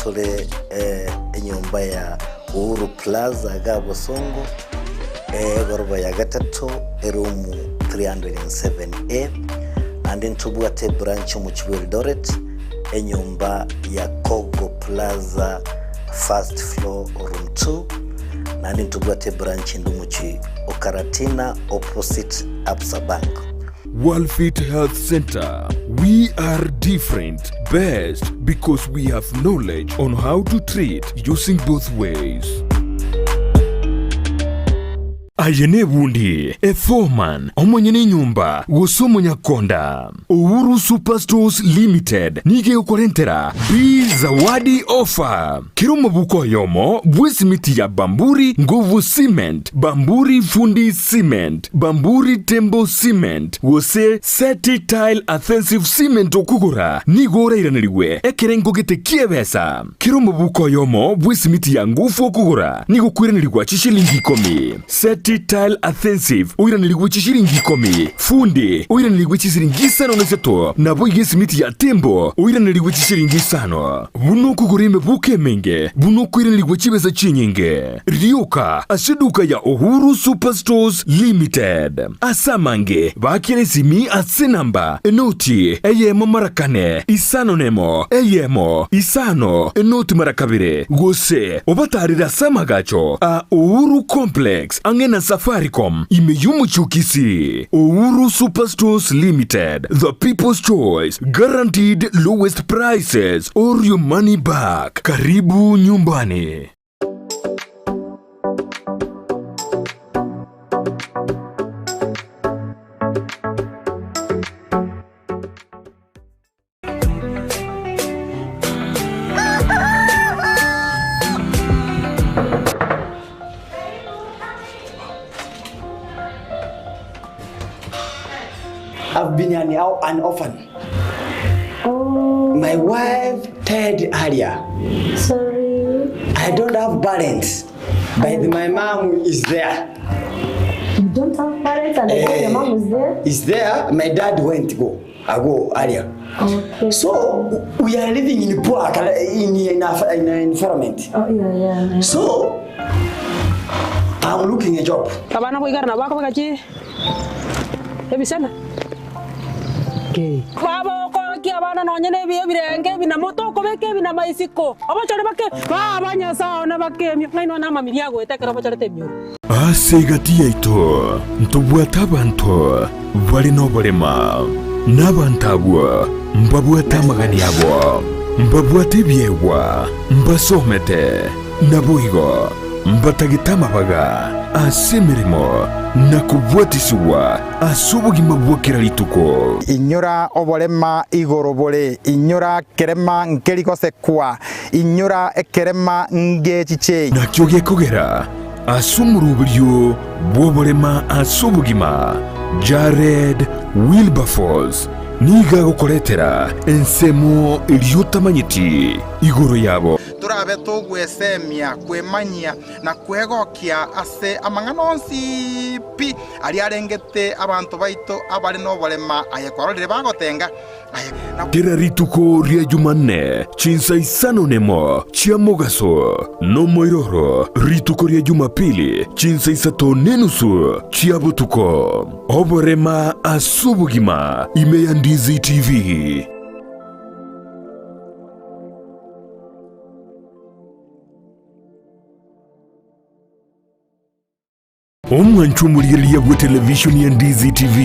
Tore enyomba ya Uhuru Plaza iga Bosongo, egoroba ya gatato, eroom 307A. Naende ntobwate ebranch omochie bwa Eldoret, enyomba ya Kogo Plaza first floor room 2. Naende ntobwate ebranch ende omochie o Karatina opposite Absa Bank. Worldfit Health Center, we are different, best because we have knowledge on how to treat using both ways. Aye nebundi, eforeman, omonyene enyomba, gose omonyakonda. Uhuru Super Stores Limited nigo egokorentera Bi Zawadi Offer. Kera omobuko oyomo bw'esimiti ya Bamburi Nguvu Cement, Bamburi Fundi Cement, Bamburi Tembo Cement, gose Seti Tile Adhesive Cement okogora nigo orairanerigwe ekerengo gete ki'ebesa. Kera omobuko oyomo bw'esimiti ya Nguvu okogora nigo okoiranerigwa chishilingi ikomi. Seti Tile Adhesive oiranerigwe chishilingi ikomi. Fundi oiranerigwe chisiringi isano na isato, naboigo esimiti ya Tembo oiranerigwe chishilingi isano. Buna okogora emebuko emenge, buna okoiranerigwa chibesa chinyinge. Rioka ase eduka ya Uhuru Super Stores Limited. Ase amange baakera esimi ase enamba enoti eyemo mara kane isano nemo eyemo isano enoti mara kabere gose obatarere ase amagacho a Uhuru Complex ang'e na Safaricom ime y'omochie o Kisii. Uhuru Super Stores Limited, the people's choice, guaranteed lowest prices or your money back. Karibu nyumbani. I've been an, an orphan. Oh. My wife died earlier. Sorry. I don't have parents, but my mom is there. You don't have parents and eh, your mom is there? Is there. My dad went go ago earlier. Okay. So we are living in poor in in, a, in an environment. Oh, yeah, yeah, yeah. So I'm looking a job. Abana goigara nabo akobeka chi ebisena. Babokorokia abana nonye na ebirenge ebinamo tokobeka ebinama isiko, obochore bake baba Nyasae one bakemia, ng'ai nonya namamiria agoeta ekero obochorete emioro. Ase egati yaito ntobwate abanto bare noborema, na abanto abwo mbabwate amagani abo, mbabwate ebiegwa, mbasomete, naboigo mbatagete amabaga ase emeremo na kobwatisigwa ase obogima bwa kera rituko. Inyora oborema igoro bore, inyora kerema nkeri gosekwa, inyora ekerema ngechichei. Nakio gekogera ase omoroberio bw'oborema ase obogima, Jared Wilberforce nigo agokoretera ensemo eria otamanyeti igoro yabo. Torabe togwesemia, kwemanyia, na kwegokia ase amang'ana onsi pi aria arengete abanto baito abare noborema, aye kwarorire bagotenga, aye na. Kera rituko ria Jumanne chinsa isano nemo chia mogaso, nomoiroro rituko ria Jumapili chinsa isato nenusu chia botuko. Oborema ase obogima ime ya Ndizi TV. Omwanchwa omorigereria bwe televishoni ya Ndizi TV,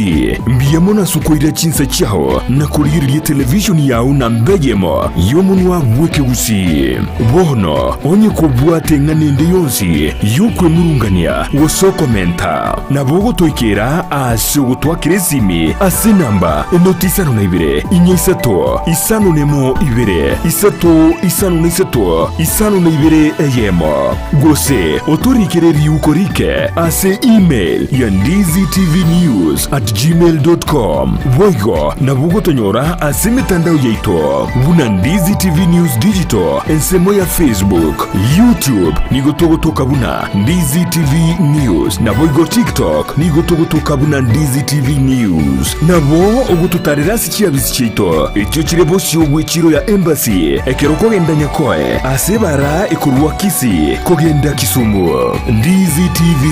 mbuya mono ase okoira chinsa chiao na korigereria televishoni yao namba eyemo y'omonwa bw'ekegusii. Bono onye kobwate eng'ana ende yonsi y'okwemurungania gose okomenta, nabo ogotoikera ase ogotwakera esimi ase enamba enoti isano na ibere, inya isato, isano nemo ibere, isato isano na isato, isano na ibere eyemo. Gose otorikere riuko rike ase. ase email ya ndizitvnews at gmail dot com. Boigo nabo ogotonyora ase emetandao yaito buna Ndizi TV News Digital ensemo ya Facebook, YouTube nigo togotoka buna Ndizi TV News naboigo TikTok nigo togotoka buna Ndizi TV News. Nabo ogototarera ase chiabisi chiaito echio chire bosio bw'echiro ya Embassy ekero okogenda Nyakoe ase ebara ekorwa Kisii kogenda Kisumu. Ndizi TV,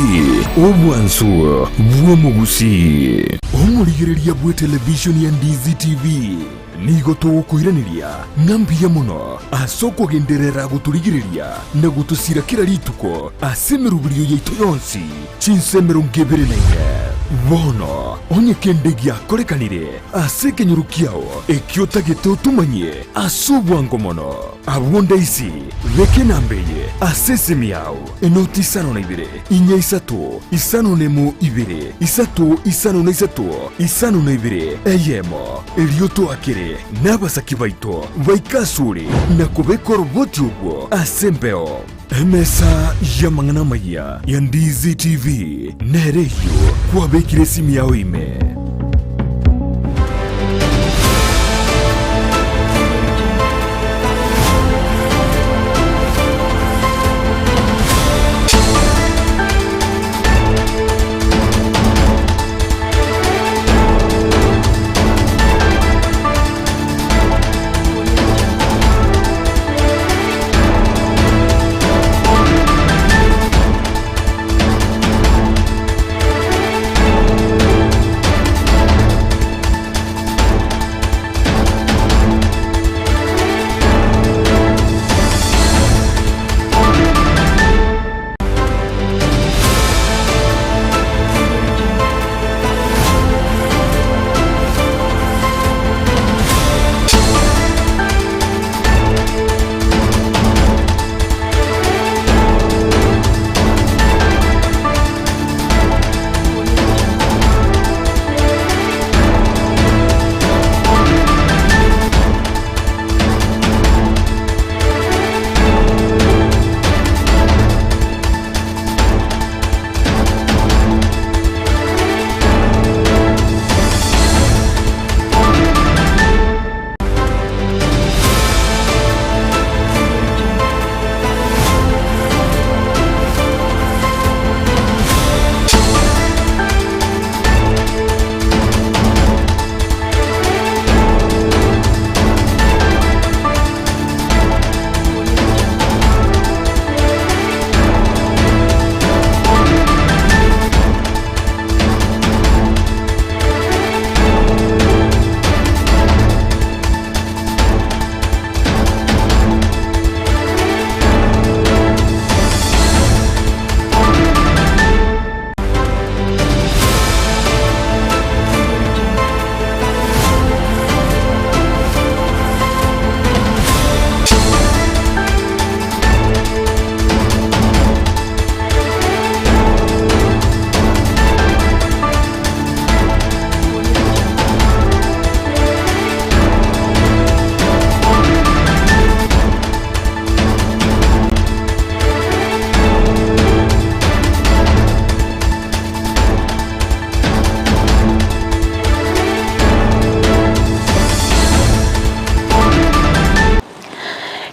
obwansu bw'omogusii. Omorigereria bw'etelevishoni ya Ndizi TV nigo togokoiraneria ng'a mbuya mono ase okogenderera gotorigereria na gotosira kera rituko ase emeroberio yaito yonsi chinsa 24. Bono onye kende giakorekanire ase ekenyoro kiao ekio otagete otomanyie ase obwango mono, abwo ndaisi beka enamba eye ase esimi yao, enoti isano na ibere, inya isato, isano nemo ibere, isato isano na isato, isano na ibere, eyemo. Erio toakere nabasaki baito baike asore na kobeka oroboti obwo ase embeo. Emesa y'amang'ana amayia ya Ndizi TV nere eyio kwabekire esimi yao ime.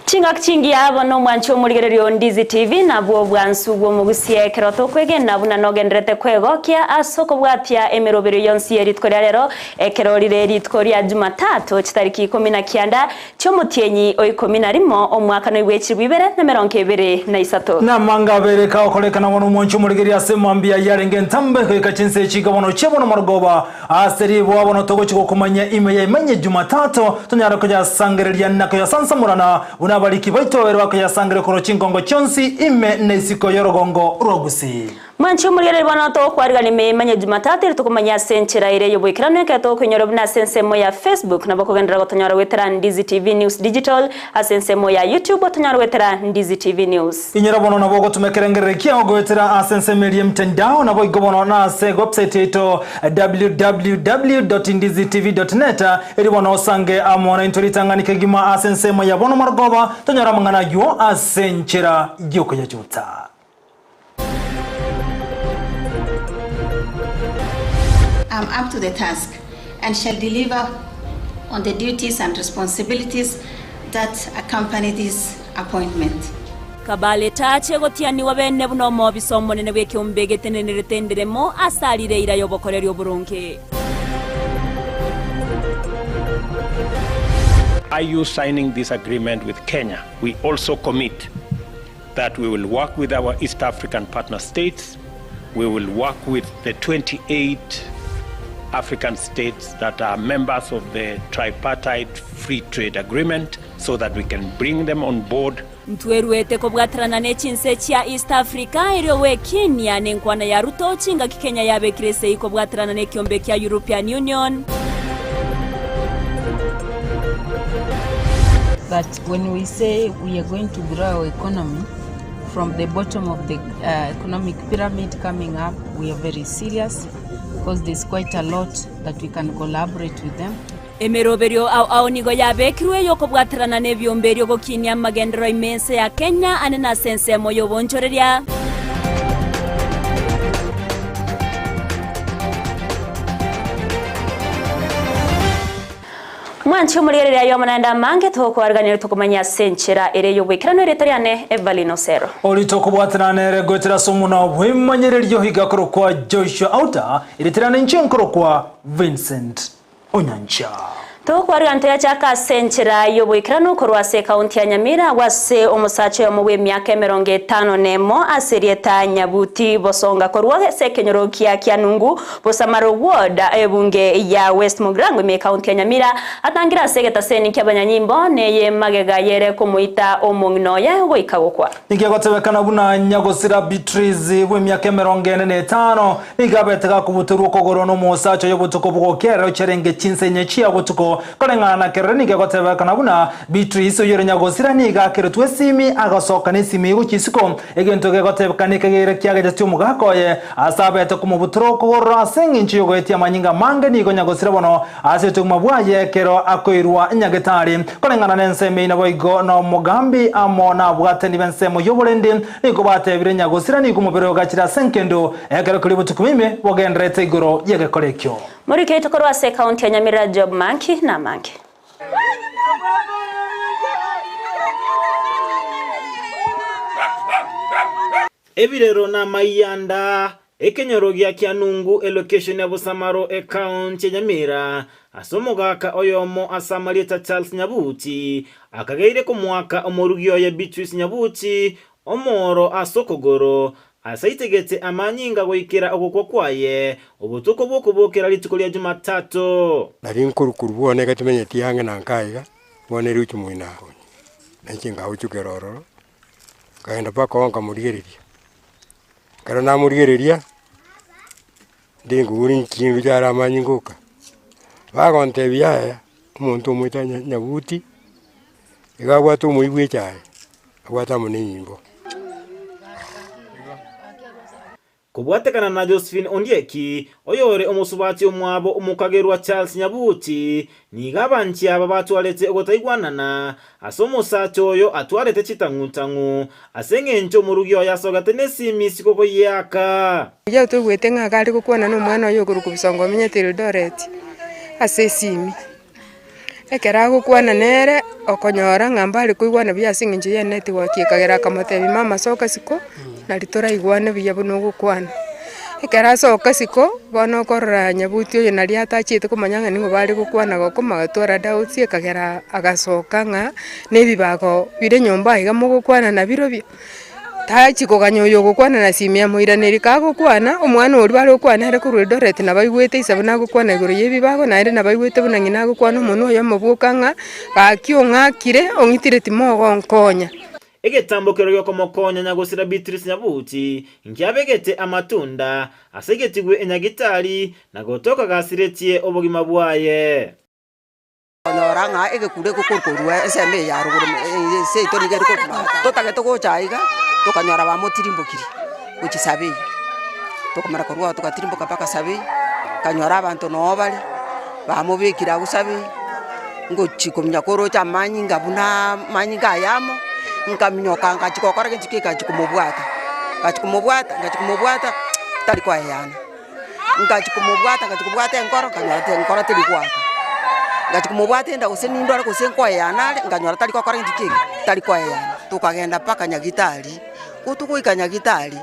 Chingaki chingiya bono omwanchi omorigereria o Ndizi TV nabwo obwansu bw'omogusia ekero tokwegena buna nogenderete kwegokia ase okobwatia emeroberio yonsi ye rituko ria rero ekero rire rituko ria Jumatatu chitariki ikomi na kianda chi'omotienyi o ikomi na rimo omwaka noibwechirwe ibere na emerongo ebere na isato. Namanga abere kagokorekana bono omwanchi omorigereria ase mambia yarenge entambe goika chinsa echi iga bono chia bono marogoba Ase riboa bono togochia gokomanyia ime ya imanye Jumatatu, tonyare koyasangereria na koyasansamorana, buna abariki baito babere bakoyasangereria korwa chingongo chionsi ime na isiko y'orogongo rwa Gusii. Mwanche omorigereria bono togokwarigania ime ya imanye Jumatatu ere tokomanyia ase enchera ere y'oboikeranu ekero togokoinyora buna ase ensemo ya Facebook nabo okogenderera gotonyora goetera Ndizi TV News Digital ase ensemo ya YouTube otonyore goetera Ndizi TV News. Inyora bono nabo ogotuma ekerengerero kiao goetera ase ensemo eria y'emtandao, naboigo bono nase ewebsite yaito www.ndizitv.net, erio bono osange amo naintwe ritang'ani kegima ase ensemo ya bono marogoba, tonyore amang'ana ayio ase enchera y'okoyachuta. up to the task and shall deliver on the duties and responsibilities that accompany this appointment. Kabale tache gotianigwa bene buna omobisa omonene bw'ekeombe getenenerete enderemo ase arire eira y'obokoreri oboronge. By you signing this agreement with Kenya, we also commit that we will work with our East African partner states, we will work with the 28 African states that are members of the tripartite free trade agreement so that we can bring them on board. Ntweruete kobwaterana ne chinse chia East Africa erio gwekinia nenkwana ya Ruto chingaki Kenya yabekire esegi kobwaterana nekiombe kia European Union. That when we say we are going to grow our economy from the bottom of the uh, economic pyramid coming up, we are very serious because there's quite a lot that we can collaborate with them. Emeroberio ao ao nigo yabekirwe y'okobwaterana n'ebiombe erio gokinia amagenderero ime ense ya Kenya ane nase ensemo y'obonchoreria. Mwanche omorigereria aye omonende amange tokoariganire tokomanya ase enchera ere y'oboikeranu erieta riane Evelyn Osero. Orito okobwatana nere goetera ase omuna bw'emanyererio iga akorokwa Joshua Auta, erieta riane inche nkorokwa Vincent Onyancha. Tokwarigana toyachaka ase enchera y'oboikeranu korwa ase ekaunti ya Nyamira agwo ase omosacha oyomo bw'emiaka emerongo etano na emo ase erieta Nyabuti Bosonga korwa ase ekenyoro kia Kianungu Bosamaro Ward ebunge ya West Mugirango ime ekaunti ya Nyamira atangire ase egetaseni ki'abanyanyimbo neye magega yere komoita omong'ina oye goika gokwa. Ninki egotebekana buna nyagosira Beatrice bw'emiaka emerongo ene na etano nigo abete gakobutorwa okogoro nomosacha oye obotuko bw'ogokerera ocherenge chinsa inye chia botuko. Koreng'ana na kerore nigo egotebekana buna Beatrice oyore nyagosira nigo akeretwe esimi agasoka nesimi eyio gochia isiko, egento gegotebekana ekegere kiagechetie omogaka oye ase abete komobutora okogoro ase engencho y'ogoetia amanyinga amange nigo nyagosira bono ase obogima bwaye ekero akoirwa nyagetari. Koreng'ana nensemo eyio naboigo nomogambi amo nabwatani b'ensemo y'oborendi nigo batebire nyagosira nigo omobere ogachire ase enkendo ekero keria obotuko ime bogendererete igoro y'egekora ekio. Morike oito korwa ase ekaunti ya Nyamira Job Manki namange. Ebirero na amayianda, Ekenyoro gia Kianungu elocation ya Bosamaro ecounty ya Nyamira ase omogaka oyomo ase amarieta Charles Nyabuti akageire komoaka omorugi oye Beatrice Nyabuti omoro ase okogoro ase aitegete amanyinga goikera ogokwa kwaye obotuko bw'okobokera rituko ria Jumatatu. Nari nkorukorwa bono iga timenyeti ang'e na nka iga, bono eruche moino akonye. Nainche nkagochokera ororo, nkagenda mpaka oo nkamorigereria. Ekero namorigereria, ndinguru chindu chiare amanyinga oka, bagontebia yaya, omonto omoita nya- nyabuti, iga abwate omoyio bwa echae, abwate amo na enyimbo. Kobwatekana na Josephine Ondieki, oyore omosubati omwabo omokagerwa Charles Nyabuti, nigo abanchi aba batwarete ogotaigwanana ase omosacha oyo atwarete chitang'u-tang'u ase engencho omorugi oye asogete nesimi isiko koyiaka. Riria toigwete ng'a iga are gokwana na omwana oye okorokwa Bisongo omenyete Eldoret, ase esimi. Ekero agokwana nere, okonyora ng'a mbare koigwana buya ase eng'encho ya enetwork ekagera akamotebia mama soka isiko, nari toraigwane buya buna ogokwana. Ekero asoka isiko, bono okorora nyabuti oyo nari atachiete komanya ng'a nigo bare gokwana gokoma agatwara doubts ekagera agasoka ng'a na ebibago bire nyomba iga mogokwana nabirobio. Tachi koganya oyo ogokwana na simi amoiranerie. Kagokwana, omwana oria bare gokwana ere korwa Eldoret nabo aigwete ise buna agokwana igoro y'ebibago, naende nabo aigwete buna ng'ina agokwana omonwe oye omoboka ng'a gaki ong'akire, ong'itire timogonkonya. Egetambokero gi'okomokonya nyagosira Beatrice Nyabuti nkiabegete amatunda ase egetigwe enyagitari na gotoka gasiretie obogima bwaye. Konyora ng'a egekuro egokorwa ensemo eye ya rogoro seito nigo ere korwa totagete gocha aiga, tokanyora bamotirimbokiri gochia Sabei. Tokamanya korwa agwo togatirimboka mpaka Sabei, tokanyora abanto noo bare, bamobekire agwo Sabei, ngochi kominya koroche amanyinga buna amanyinga ayamo, nkaminyoka ngachia gokora gento ki ngachia komobwata, ngachia komobwata ngachia komobwata, tari koeyana. Ngachia komobwata ngachia kobwata enkoro, nkanyora te enkoro teri goaka. Ngachia komobwata enda gose nindore gose nkoeyana are, nkanyora tari gokora gento ki eke, tari koeyana. Tokagenda mpaka nyagitari, gotogoika nyagitari,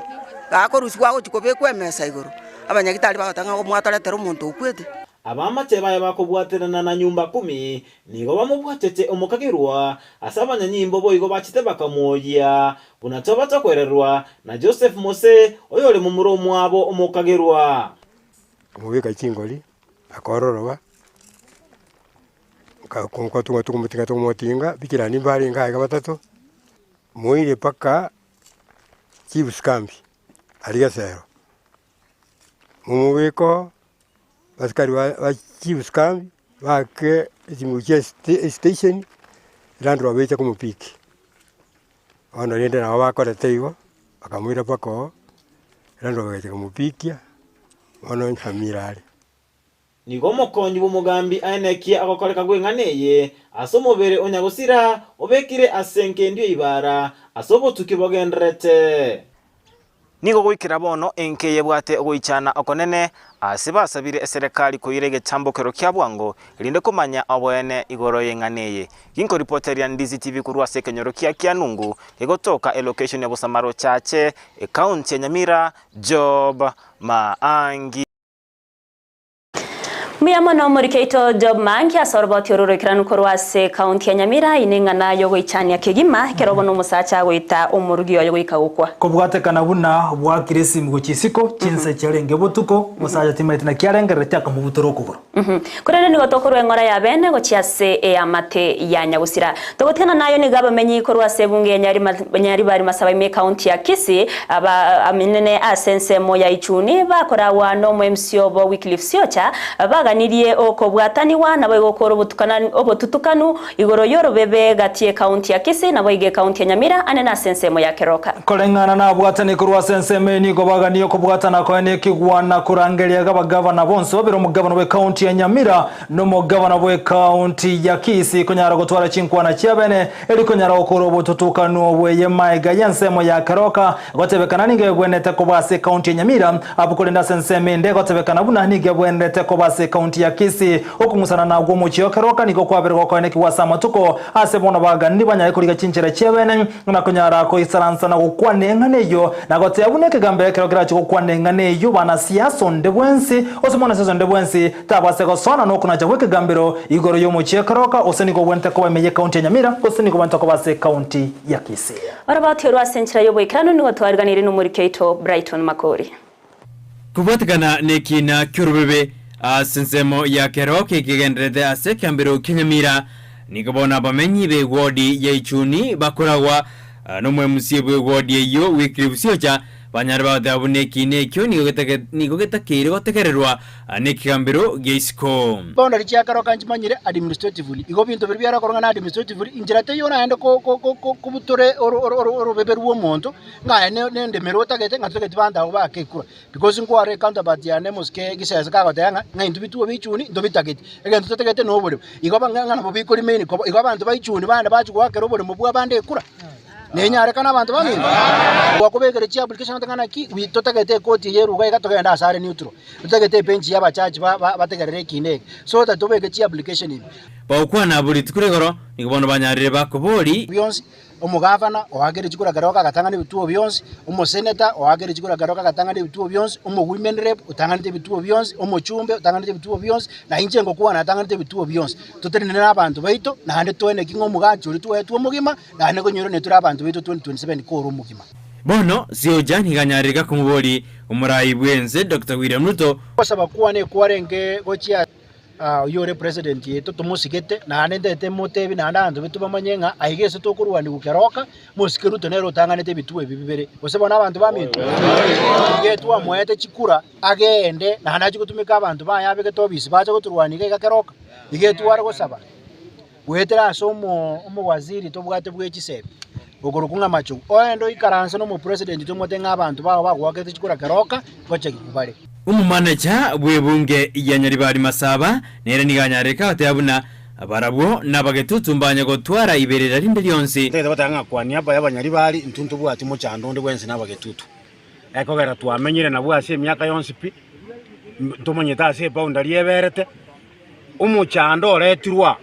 gakorusiwa agochia kobekwa emesa igoro, abanyagitari bagoteba ng'a mwatoretera omonto okwete. Abaamate baye bakobwaterana na nyumba kumi nigo bamobwatete omokagerwa, ase abanyanyimbo boigo bachete bakamwoyia, buna toba tokwererwa na Joseph Mose, oyore momura omwabo omokagerwa. Nkamobeka chingori, akororoba, nka tokomotinga tokomotinga, bikirani mbarenge aiga batato, moire mpaka chief's camp aria Gesero. Momobeke oo, abasikari ba ba chief's camp, baake echinguru chia estation, Land Rover eche komopiki. Bono rende nabo bakorete igo, bakamoira mpaka oo, Land Rover egacha komopikia, bono Nyamira are. Nigo omokonyi bw'omogambi aenekie agokoreka gw'eng'ana eye ase omobere o nyagosira obekire ase engencho y'eibara ase obotuki bogendererete. Nigo goikera bono enka eye ebwate ogoichana okonene ase basabire eserekari koira egetambokero kia bwango erinde komanya oboene igoro y'eng'ana eye. Ginkoripoteria Ndizi TV korwa ase ekenyoro kia Kianungu gegotoka elocation ya Bosamaro Chache, ecounty ya Nyamira, Job Maangi. Mbuya mono omoriki oito Job Mangi ase oroboti oro roikeranu korwa ase ekaunti ya Nyamira ine eng'ana yogoichania kegima ekero bono omosacha agoita omorugi oye goika gokwa. Kobwatekana buna bwakire esimi gochia isiko, chinsa chiarenge botuko, omosacha timaeti naki arengerereti akamobutora okogoro. Korende nigo tokorwa eng'ora ya bene gochia ase eamate ya nyagusira. Togotigana nayo nigo abamenyi korwa ase ebunge ya Nyaribari Masaba ime ekaunti ya Kisii aba amenene ase ensemo ya Ichuni bakoragwa nomo MC obo Wycliffe Siocha baganirie okobwatanigwa naboigo okora obotutukanu igoro yorobebe gati ekaunti ya Kisii naboigo ekaunti ya Nyamira ane nase ensemo ya Keroka. Koreng'ana nabwatani korwa ase ensemo eye nigo baganie okobwatana koye nekigwa na korangeria abagavana bonsi babere omogavana bw'ekaunti ya Nyamira na omogavana bw'ekaunti ya Kisii konyara gotwara chinkwana chiabene eri konyara gokora obotutukanu bw'eyemaiga y'ensemo ya Keroka gotebekana nigo egwenerete koba ase ekaunti ya Nyamira abwo korende ase ensemo ende egotebekana buna nigo ebwenerete koba ase ekaunti ya Kisii Okong'usana nagwo omochie o Keroka nigo kwabere gokoenekigwa ase amatuko ase bono baganiri banyare korigia chinchera chi'ebene na konyara koisaransa na gokwana eng'ana eyio, na goteba buna ekegambero ekero kerache gokwana eng'ana eyio banasiasa onde bwensi, gose mwanasiasa onde bwensi, tabase gosoana nokonacha gw'ekegambero igoro y'omochie o Keroka, gose nigo ogwenerete koba ime y'ekaunti ya Nyamira, gose nigo ogwenerete koba ase ekaunti ya Kisii. Oroboti orwo ase enchera y'oboikeranu nigo twariganirie nomoriki oito Brighton Makori. Kobwatekana nekiina ki'orobebe ase ensemo ya Keroka ekegendererete ase ekiambero kia Nyamira, nigo bono abamenyi b'ewodi ya Ichuni bakoragwa nomwemusie bw'ewodi eyio Wycliffe Siocha banyare bagoteba buna ekiina ekio nigo getakeire gotegererwa nekegambero gia isiko. Boundary chia Keroka nchimanyire administratively, igo binto biria biarekorwa ng'a na administratively, inchera teiyo naende ko- ko- ko- kobutora oro- oro- orobebe rwa omonto, Ng'a aye nendemere otagete, ng'a totageti banto abwo baake ekura. Because nkware counterpart yane mosike gisese kagoteba ng'a, ng'a intwe bituo bia ichuni ntobitageti, egento totagete na oboremo. Igo ba ng'a nabo biko remain koba, igo abanto ba ichuni bande bachia goakera oboremo bwa abande ekura? Nenyarekane abanto baminto? Gwakobekera chiapplication oteba ng'a naki, wi totagete ekoti eye eruga iga togende ase are neutral, totagete ebench ya abajaji ba ba bategerere ekina eke, so that tobeke chiapplication ime. Bagokwana buri rituko rigoro, nigo bono banyarire bakobori. Bionsi Omogavana oakire chikura keroka agatang'ana ebituo bionsi, omoseneta oakire chikura keroka agatang'ana ebituo bionsi, omowomen rep otang'anete ebituo bionsi, omochumbe otang'anete ebituo bionsi, na inche ngokwana natang'anete ebituo bionsi. Totenene na abanto baito, naende toeneki ng'a omogachi oria twaetwe omogima, naende konyoirania tore abanto baito 2027 kore omogima. Bono Siocha nigo anyarire gakomoboria omorai bw'ense Doctor William Ruto. Ogosaba kwane kwarenge gochia. Oyio ore president yaito tomosigete, naende ntagete motebi naende abanto baito bamanye ng'a aiga ase tokorwanigwa keroka, mosike Ruto nere otang'anete ebituo ebi bibere. Gose bono abanto baminto? Iga twamoete chikura agende naende achie gotumeka abanto baye abegete obisi bache gotorwania iga iga keroka. Iga tware gosaba goetera ase omo omowaziri tobwate bwe chisemi okorokwa ng'a Machogu, oende oikaranse na omopresident tomote ng'a abanto bao bagoakete chikura keroka ngochegigwa bare. Omomanecha bw'ebunge ya Nyaribari Masaba nere nigo anyareke goteba buna barabwo nabagetutu mbanye gotwara iberera rinde rionsi. Ntagete goteba ng'a kwa niaba y'Abanyaribari intwe ntobwati mochando onde bwensi nabagetutu, ekogera twamenyire nabwo ase emiaka yonsi pi. Ntomanyete ase eboundary eberete, omochando oretirwe aa,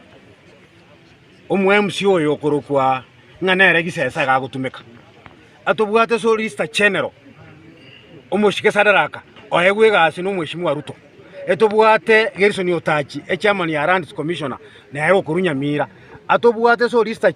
omo MC oyo okorokwa ng'a nere gisesa iga agotumeka. Atobwate solicitor general, omochike Sadaraka, oegwe egasi na omweshimiwa Ruto. Etobwate Gerson Otachi, echairman ya Lands Commissioner, nere okorwa Nyamira. Atobwate solicitor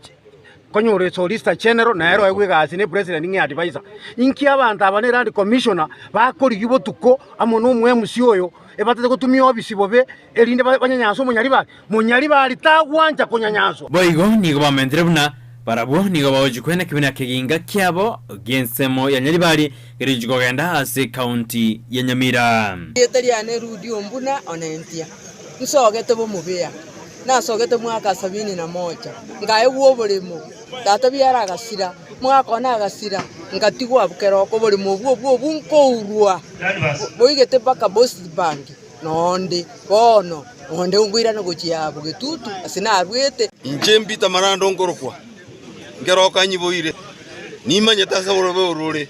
Konyora esolicitor general nere oegwe egasi ne president ng'a adviser. Inki abanto aba ne land commissioner bakorigia botuko amo na omo MC oyo ebatete gotumia ofisi bobe erinde banyanyase omonyaribari? Monyaribari tagwancha konyanyanswa. Boigo nigo bamentire buna barabwo nigo bagochia kwena ekebina keginga kiabo gi'ensemo ya Nyaribari kerigochia kogenda ase ekaunti ya Nyamira. Erieta riane Rudi Ombuna Onentia, nsogete Bomobea. Nasogete mwaka sabini na moja, nkaegwa oboremo, tata biara agasira, mwaka one agasira, ngatigwa abwo keroko oboremo obwo obwo obwo nkourwa, boigete mpaka Bosbank nonde bono onde nkoirana gochia abwo Getutu ase narwete. Inche mbite amarando nkorokwa, nkeroka nyiboire, nimanyete ase orobe orore.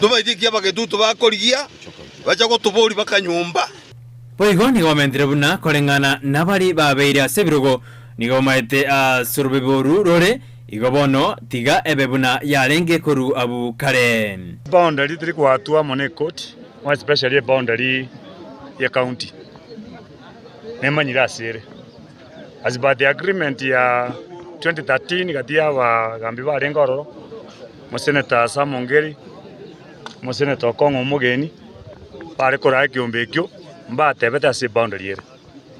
Tobaiti eki Abagetutu bakorigia, bacha gotoboria bakanyomba. Boigo nigo bamentire buna koreng'ana nabari babeire ase ebirogo, nigo bamaete ase orobebe oru rore, igo bono tiga ebe buna yarenge korwa abwo kare. Boundary teri goatwa amo ne court, more especially eboundary ye county nemanyire ase ere. As per the agreement ya 2013 gati ya abagambi barenge ororo, Omosenator Sam Ongeri, Omosenator Okong'o Omogeni, bare koraa ekeombe ekio, mbatebete ase eboundary ere,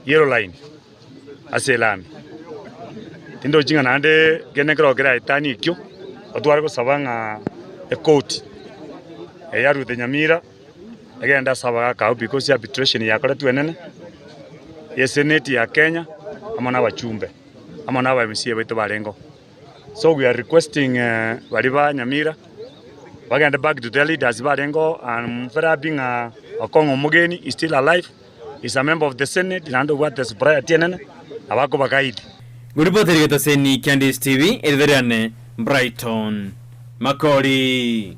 yellow line, ase elami. Tindochi ng'a naende kende nkero keraetanie ekio, otware gosaba ng'a ekoti eyarwete Nyamira, egende ase abagaka abwo because arbitration yakoretwe enene, ye senate ya Kenya, amo na abachumbe, amo na aba MCA baito barengeo. So we are requesting baria ba Nyamira bagende back to their leaders barengeo and very happy ng'a Okong'o Omogeni is still alive, is a member of the senate naende obwate sobriety enene nabo akoba guide. Ngoripoteri getaseni kia Ndisi TV, erieta riane Brighton Makori.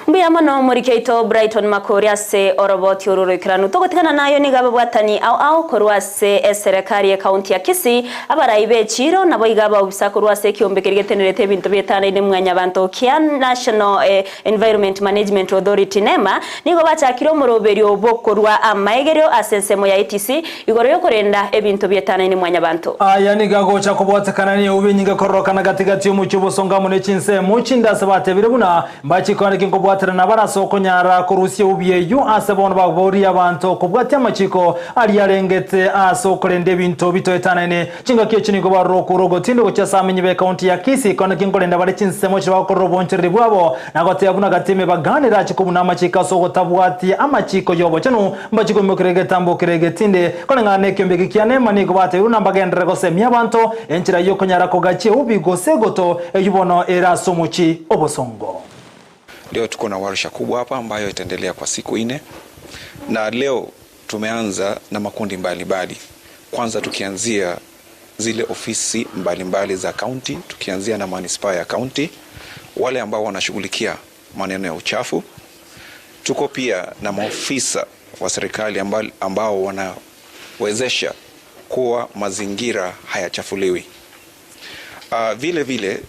Mbuya mono omoriki oito Brighton Makori ase oroboti oru roikeranu. Togotigana nayo nigo ababwatani ao ao korwa ase eserekari y'ekaunti ya Kisii, abarai b'echiiro naboigo abaobisa korwa ase ekiombe keria getenerete ebinto bietanaine mwanyabanto kia National Environment Management Authority, NEMA, nigo bachakire omoroberio bw'okorua amaegerio ase ensemo ya ATC igoro y'okorenda ebinto bietanaine mwanyabanto. Aya nigo agocha kobwatekana neeubi enyinge kororokana gati-gati y'omochie obosongo amo ne chinsemo chinde ase batebire buna mbachikore naki nkobwaterana bare ase okonyara korusia eubi eyio ase bono baborie abanto kobwatia amachiko aria arengete ase okorenda ebinto bitoetanaine. Chingaki echi nigo barora okure ogotindi gochia ase amenyi b'ekaunti ya Kisii konya naki nkorenda bare chinsemo chiria bagokorera obonchereri bwabo na goteba buna gati emebagano erache kobuna amachiko ase ogotabwatia amachiko y'obochenu Mbachie koimokereria egetambo keria egetindi, koreng'ana nekiombe eke kia Neema nigo batebiwe buna mbagenderere gosemia abanto enchera y'okonyara kogachia eubi gose egoto eyio bono ere ase omochie obosongo. Leo tuko na warsha kubwa hapa ambayo itaendelea kwa siku nne, na leo tumeanza na makundi mbalimbali. Kwanza tukianzia zile ofisi mbalimbali za kaunti, tukianzia na manispaa ya kaunti, wale ambao wanashughulikia maneno ya uchafu. Tuko pia na maofisa wa serikali ambao wanawezesha kuwa mazingira hayachafuliwi. Vile vile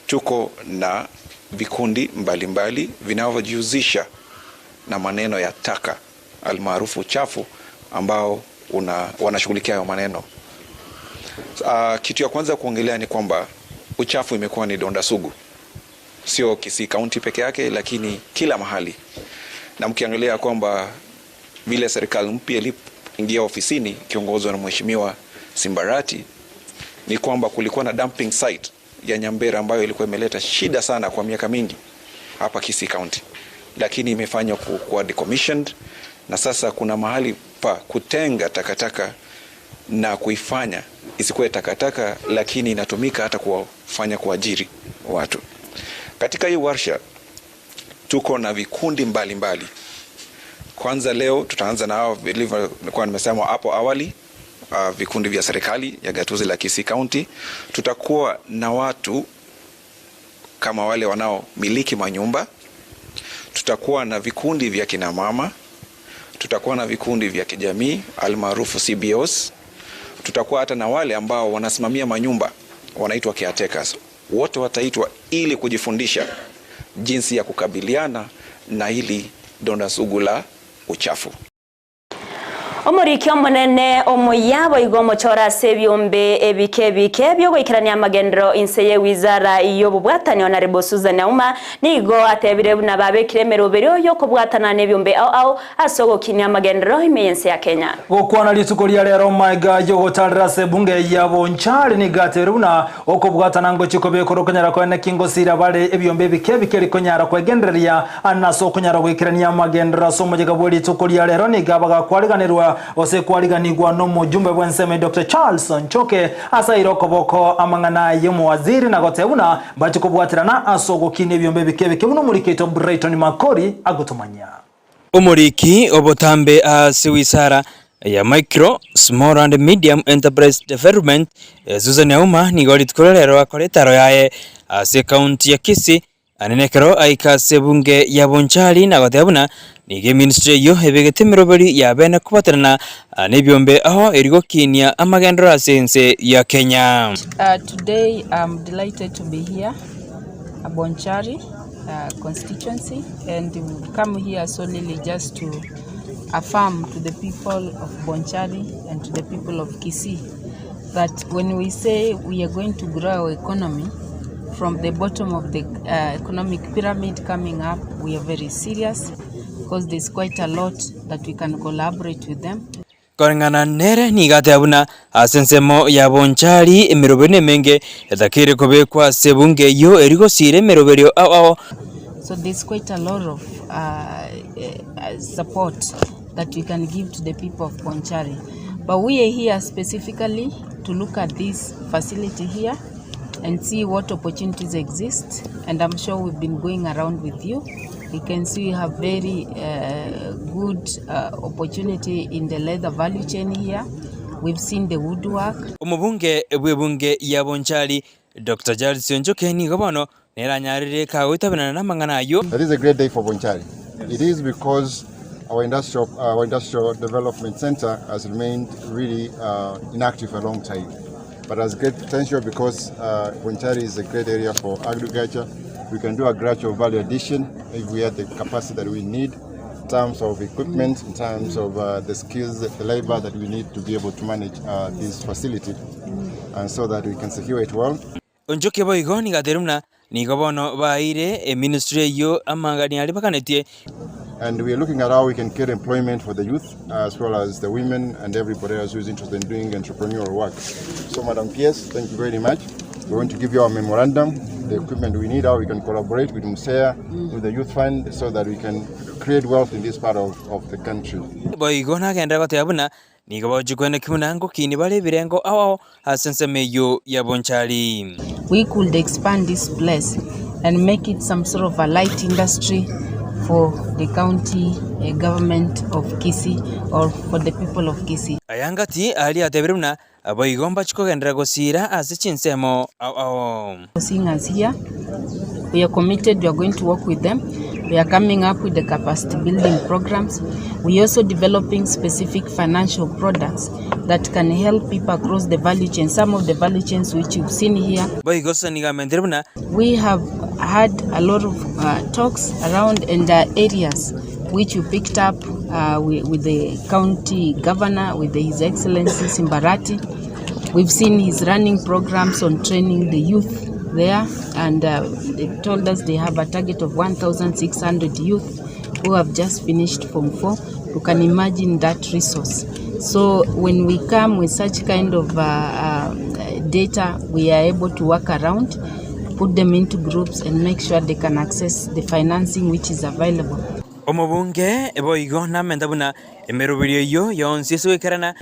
tuko na vikundi mbalimbali vinavyojihusisha na maneno ya taka almaarufu uchafu ambao wanashughulikia hayo maneno. Kitu ya kwanza kuongelea ni kwamba uchafu imekuwa ni donda sugu, sio Kisii County peke yake, lakini kila mahali. Na mkiangalia kwamba vile serikali mpya ilipoingia ofisini ikiongozwa na Mheshimiwa Simbarati, ni kwamba kulikuwa na dumping site ya Nyambera ambayo ilikuwa imeleta shida sana kwa miaka mingi hapa Kisii County, lakini imefanywa kuwa decommissioned, na sasa kuna mahali pa kutenga takataka na kuifanya isikuwe takataka, lakini inatumika hata kuwafanya kuajiri watu. Katika hii warsha tuko na vikundi mbalimbali mbali. Kwanza leo tutaanza na hao vilivyokuwa nimesema hapo awali, vikundi vya serikali ya gatuzi la Kisii County. Tutakuwa na watu kama wale wanaomiliki manyumba, tutakuwa na vikundi vya kina mama, Tutakuwa na vikundi vya kijamii almaarufu CBOs. Tutakuwa hata na wale ambao wanasimamia manyumba wanaitwa caretakers. Wote wataitwa ili kujifundisha jinsi ya kukabiliana na hili donda sugu la uchafu. Omoriki omonene omoyia boigo omochore ase ebiombe ebike ebike biogoikerania amagenderero inse ye wizara y'obobwatani Honourable Susan Auma nigo atebire buna babekire emeroberio yokobwatana nebiombe ao ao ase ogokinia amagenderero ime y'ense ya Kenya. Gokwana rituko ria rero maiga yogotarera ase ebunge ya Bonchari nigo atebire buna Okobwatana ngochie kobekora okonyara kwaye naki ngosira bare ebiombe ebike ebike rikonyara kwegendereria ase okonyara goikerania amagenderero ase omoyega bwe rituko ria rero nigo abagakwariganirwa gose kwariganigwa nomojumbe bw'ensemo Doctor Charles Nchoke ase aire okoboko amang'ana y'omowaziri na goteba buna mbachie kobwaterana ase ogokinia ebiombe ebike ebike buna omorikeito Brighton Makori agotomanyia. Omoriki obotambe ase wisara ya Micro, Small and Medium Enterprise Development, Susan Auma nigo rituko ria rero akora etaro yaye ase ekaunti ya Kisii ane nekero aika ase ebunge ya Bonchari na goteba buna nigo eministry eyio ebegete emeroberi ya bene kobatanana nebiombe ao eri gokinia amagenderero ase ense ya Kenya. Today I'm delighted to be here Bonchari constituency and we've come here solely just to affirm to the people of Bonchari and to the people of Kisii that when we say we are going to grow our economy from the bottom of the uh, economic pyramid coming up, we are very serious because there's quite a lot that we can collaborate with them. Koreng'ana nere nigo ateba buna ase ensemo ya Bonchari emeroberio nemenge etakeire kobekwa ase ebunge eyio eri gosiira emeroberio ao ao. So there's quite a lot of uh, support that we can give to the people of Bonchari. But we are here specifically to look at this facility here and see what opportunities exist. And I'm sure we've been going around with you. We can see you have very uh, good uh, opportunity in the leather value chain here. We've seen the woodwork. Omobunge bw'ebunge ya Bonchari, Doctor Charles Onchoke nigo bono nere anyarire kagoitaberana namang'ana ayio. That is a great day for Bonchari. It is because our industrial, our industrial development center has remained really uh, inactive for a long time. But has great potential because uh, Bonchari is a great area for agriculture. We can do agricultural value addition if we have the capacity that we need in terms of equipment, in terms of uh, the skills, the labor that we need to be able to manage uh, this facility, and so that we can secure it well. Onchoke boigo nigo ateire buna nigo bono baeire eministry eyio amangani aria baganetie. And we are looking at how we can create employment for the youth as well as the women and everybody else who is interested in doing entrepreneurial work. So, Madam PS, thank you very much. We're going to give you our memorandum, the equipment we need, how we can collaborate with MUSEA, with the Youth Fund, so that we can create wealth in this part of, of the country. Boigo nagenderera goteba buna Nigo bagochia koenekia buna ngokinia bare ebirengo ao ao ase ensemo eyio ya Bonchari. We could expand this place and make it some sort of a light industry for the county government of Kisii or for the people of Kisii. Aya ngati aria atebire buna boigo mbachie kogenderera gosiira ase chinsemo ao ao. Seeing us here, we are committed, we are going to work with them. We are coming up with the capacity building programs. We are also developing specific financial products that can help people across the value chain, some of the value chains which you've seen here. Boigo Susan nigo amentire buna. We have had a lot of uh, talks around and uh, areas which we picked up uh, with, with the county governor, with His Excellency Simbarati. We've seen he's running programs on training the youth there, and uh, they told us they have a target of 1,600 youth who have just finished Form 4. You can imagine that resource. So when we come with such kind of uh, uh, data, we are able to work around, put them into groups, and make sure they can access the financing which is available. Omobunge boigo namenta buna emeroberio eyio yonsi ase goikerana.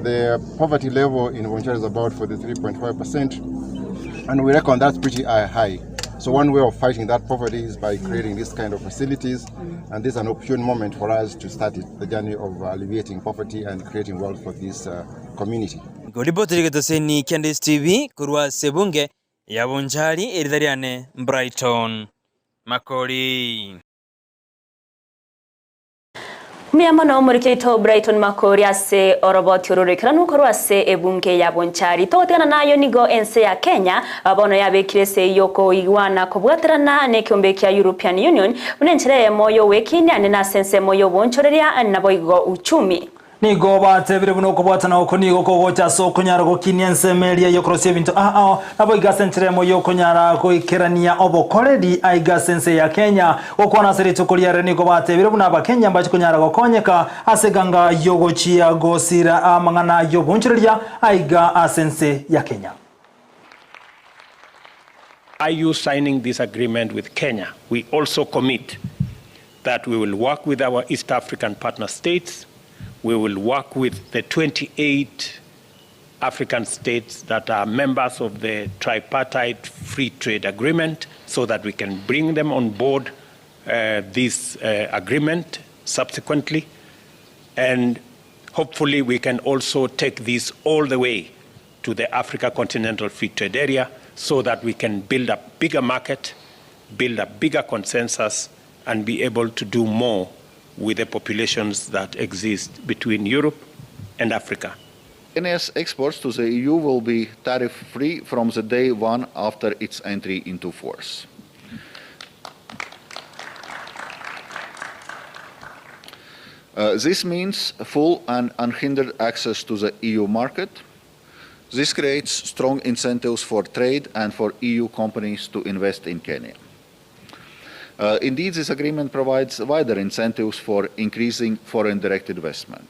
The poverty level in Bonchari is about 43.5%, and we reckon that's pretty high. So one way of fighting that poverty is by creating this kind of facilities, and this is an opportune moment for us to start it, the journey of alleviating poverty and creating wealth for this uh, community. Ngoribotire getoseni kia Ndisi TV korwa ase ebunge ya Bonchari erita riane Brighton Makori. Mbuya mono omoriki oito Brighton Makori ase oroboti ororekeranu korwa ase ebunge ya Bonchari. Togotigana nayo nigo ense ya Kenya bono yabekire esegi y'okoigwana kobwaterana nekeombe kia European Union buna enchera eyemo y'ogwekinia ande nase ensemo y'oboonchoreria naboigo uchumi. Nigo batebire buna okobwatana oko nigo kogocha ase okonyara gokinia ensemo eria y'okorosia ebinto ao ao, naboigo ase enchera emo y'okonyara goikerania obokoreri aiga ase ense ya Kenya. Gokwana ase rituko riarero nigo batebire buna Abakenya mbache konyara gokonyeka ase eganga y'ogochia gosira amang'ana y'obonchoreria aiga ase ense ya Kenya. Are you signing this agreement with Kenya? We also commit that we will work with our East African partner states, we will work with the 28 African states that are members of the tripartite free trade agreement so that we can bring them on board uh, this uh, agreement subsequently. And hopefully, we can also take this all the way to the Africa Continental Free Trade Area so that we can build a bigger market, build a bigger consensus, and be able to do more with the populations that exist between Europe and Africa. Kenya's exports to the EU will be tariff free from the day one after its entry into force. Uh, this means full and unhindered access to the EU market. This creates strong incentives for trade and for EU companies to invest in Kenya. Uh, indeed, this agreement provides wider incentives for increasing foreign direct investment.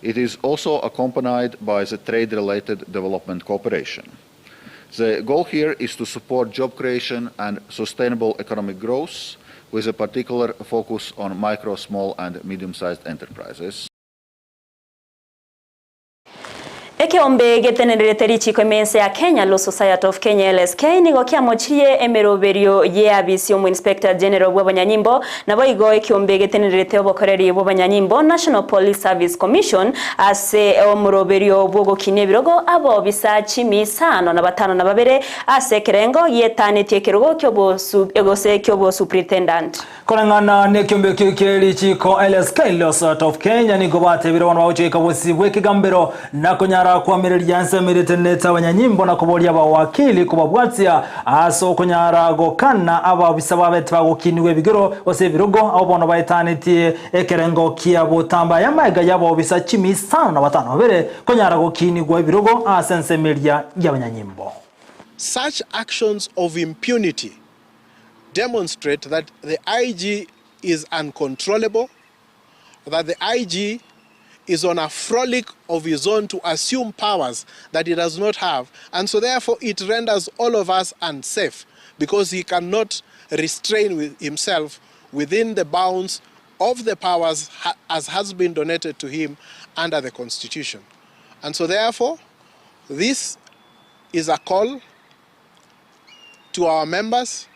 It is also accompanied by the trade-related development cooperation. The goal here is to support job creation and sustainable economic growth, with a particular focus on micro, small, and medium-sized enterprises. Ekeombe getenererete richiko ime ense ya Kenya Law Society of Kenya LSK nigo kiamochirie emeroberio y'eabisi omo Inspector General bw'abanyanyimbo naboigo ekeombe getenererete obokoreri bw'abanyanyimbo National Police Service Commission ase omoroberio bw'ogokinia ebirogo abobisa chimi isano na batano na babere ase ekerengo gietanetie ekerogo kiobosu gose ki'obosuperintendant. Koreng'ana nekiombe ekio kie richiiko LSK, Law Society of Kenya, nigo batebire bono bagochia goika bosio bw'ekegambero na konyara koamereria ensemo eria etenenete abanyanyimbo na koboria abawakili kobabwatia ase okonyara gokana ababisa babete bagokinigwa ebigero gose ebirogo abwo bono baetanetie ekerengo kia botambe aya maega y'abobisa chimi isano na batano babere konyara gokinigwa ebirogo ase ensemo eria y'abanyanyimbo. Such actions of impunity demonstrate that the IG is uncontrollable, that the IG is on a frolic of his own to assume powers that he does not have. And so therefore it renders all of us unsafe because he cannot restrain with himself within the bounds of the powers as has been donated to him under the Constitution. And so therefore, this is a call to our members,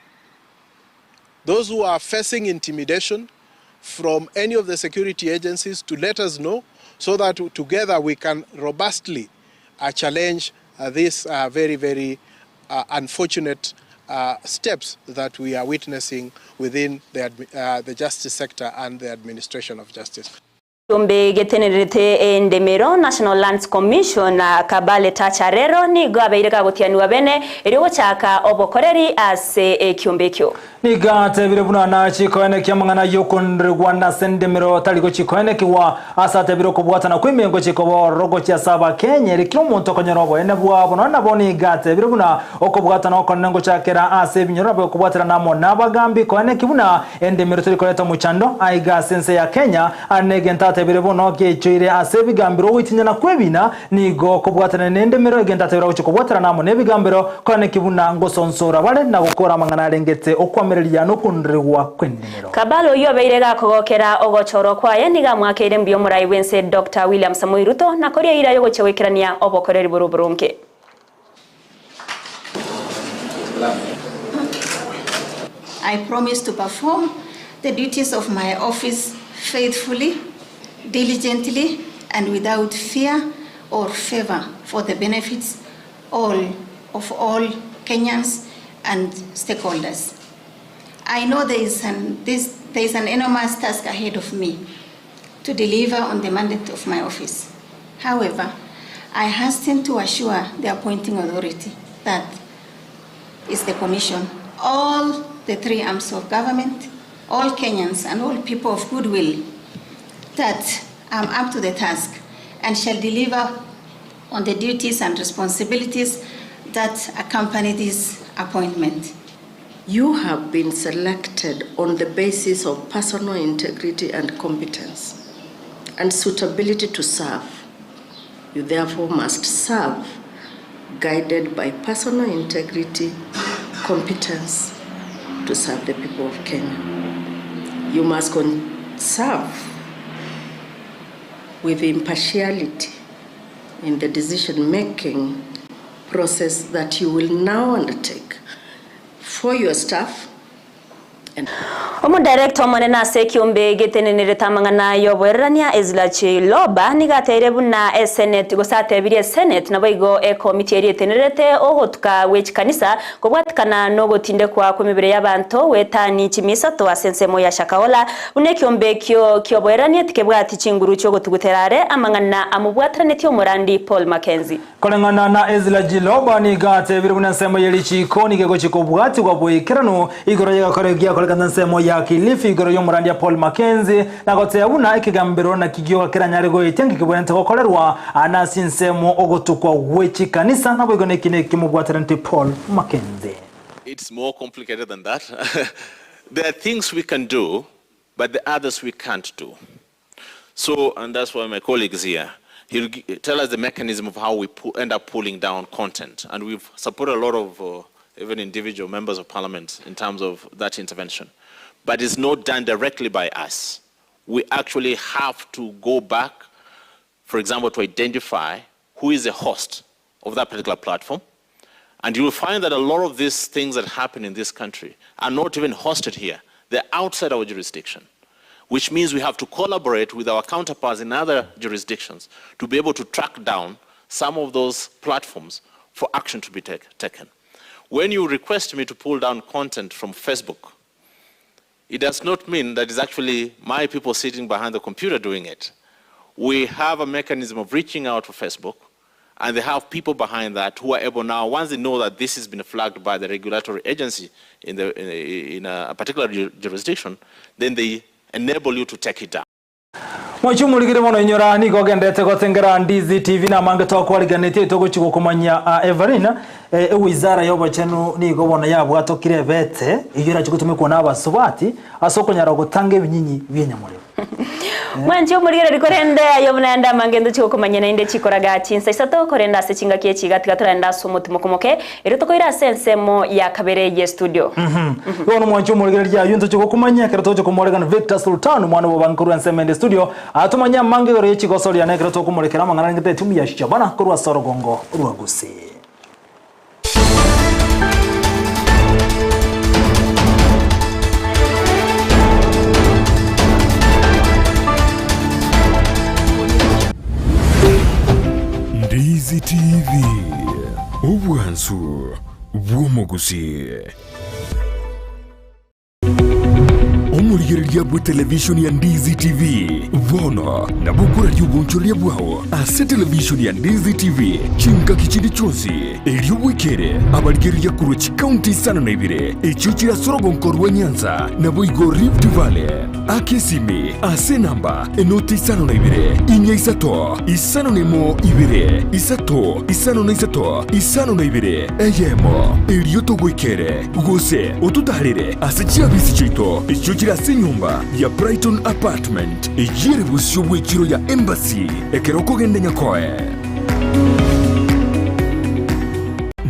those who are facing intimidation from any of the security agencies to let us know so that together we can robustly uh, challenge uh, these uh, very, very uh, unfortunate uh, steps that we are witnessing within the, uh, the justice sector and the administration of justice. Ekeombe getenerete endemero National Lands Commission Kabale Tacha rero nigo abeire kagotianiwa bene erio gochaka obokoreri ase ekiombe ekio. Nigo atebire buna nachikoenekia amang'ana y'okonderigwa nase endemero tari gochikoenekiwa ase atebire okobwatana kw'emengo chikoba ororo gochia ase Abakenya ere kera omonto okonyora oboene bwabo nonya nabo nigo atebire buna okobwatana okonene ngochakera ase ebinyoro nabo okobwaterana amo nabagambi koeneki buna Endemero teri koreta omochando aiga ase ense ya Kenya, are negento atebire bono gechoire ase ebigambero ogoitinyana kw'ebina nigo kobwatanire nendemero egento atebire agochia kobwaterana amo nebigambero koaneki buna ngosonsora bare na gokora amang'ana arengete okwamereria na okonderigwa kw'endemero. Kabale oyio obeire gakogokera ogochorwa kwaye nigo amwakeire mbuya omorai bw'ense Doctor William Samoei Ruto na koria eira yogochia goikerania obokoreri bore oboronge. I promise to perform the duties of my office faithfully, diligently, and without fear or favor for the benefits all of all Kenyans and stakeholders. I know there is an, this, there is an enormous task ahead of me. to deliver on the mandate of my office. However, I hasten to assure the appointing authority that is the Commission, all the three arms of government, all Kenyans and all people of goodwill that I'm up to the task and shall deliver on the duties and responsibilities that accompany this appointment. You have been selected on the basis of personal integrity and competence and suitability to serve. You therefore must serve guided by personal integrity, competence to serve the people of Kenya. You must serve with impartiality in the decision making process that you will now undertake for your staff Omodirector omonene ase ekiombe getenenerete amang'ana y'oboererania Ezra Chiloba nigo ateire buna esenate gose atebirie esenate naboigo ekomiti eria etenererete ogotuka gwe chikanisa kobwatikana nogotindekwa kw'emebere y'abanto gwetani chimisato ase ensemo ya Shakahola buna ekiombe ekio kioboererania tikebwati chinguru chiogotugutera are amang'ana amobwateranetie omorandi Paul Mackenzie. Koreng'ana na Ezra Chiloba nigo atebire buna ensemo ye richiiko nigo egochia kobwatigwa boikeranu igoro y'egekora giakorekana ensemo ya Kilifi igoro y'omorandia Paul Mackenzie na goteba buna ekegambero naki gioka keranyare goetia ngekebwenerete gokorerwa aa ase ensemo ogotukwa gwe chikanisa naboigo neki nekimobwateranete Paul Mackenzie. It's more complicated than that. There are things we can do, but the others we can't do. So, and that's why my colleague is here. He'll tell us the mechanism of how we end up pulling down content. And we've supported a lot of uh, even individual members of parliament in terms of that intervention. But it's not done directly by us. We actually have to go back, for example, to identify who is the host of that particular platform. And you will find that a lot of these things that happen in this country are not even hosted here. They're outside our jurisdiction, which means we have to collaborate with our counterparts in other jurisdictions to be able to track down some of those platforms for action to be taken. When you request me to pull down content from Facebook, it does not mean that it's actually my people sitting behind the computer doing it. We have a mechanism of reaching out to Facebook, and they have people behind that who are able now, once they know that this has been flagged by the regulatory agency in, the, in, a particular jurisdiction, then they enable you to take it down. Mwachi mono inyora nigo ogendete gotengera Ndizi TV na amange twakwariganetie togochi gokomanya uh, Everina eh, ewizara y'obochenu nigo bono yabwatokire ebete eyio erachi gotumekwa na abasubati ase okonyara gotanga ebinyinyi bia enyamorero. Mwanchi omorigereri korende ayo munaenda amange ndochi gokomanya naende chikoraga chinsa isato korenda ase chingaki echiga tiga torenda ase omotumokomoke ero tokoira ase ensemo ya kabere ye studio. Bono mwanchi omorigereria ayo ntochi gokomanya ekero togocha komoregana Victor Sultan omwana bwa bankorwa ensemo ende studio atumanye amange igoro yechigosoria na ekero tokomorekera amang'ana arengete etimu ya Shabana korwa ase orogongo rwa Gusii. Ndizi TV, obwansu bw'omogusi. Omorigereria bwe televishoni ya Ndizi TV bono nabo okoraria obonchoreria bwao ase televishoni ya Ndizi TV chingaki chinde chionsi erio bwekere abarigereria korwa chikaunti isano na ibere echio chire ase orogonko rwa Nyanza naboigo Rift Valley. Aka esimi ase enamba enoti isano na ibere inya isato isano na emo ibere isato isano na isato isano na ibere eyemo erio togoikere gose ototarere ase chiabisi chiaito echio chire ase enyomba ya Brighton Apartment eyio ere bosio bw'echiro ya Embassy ekero okogenda Nyakoe.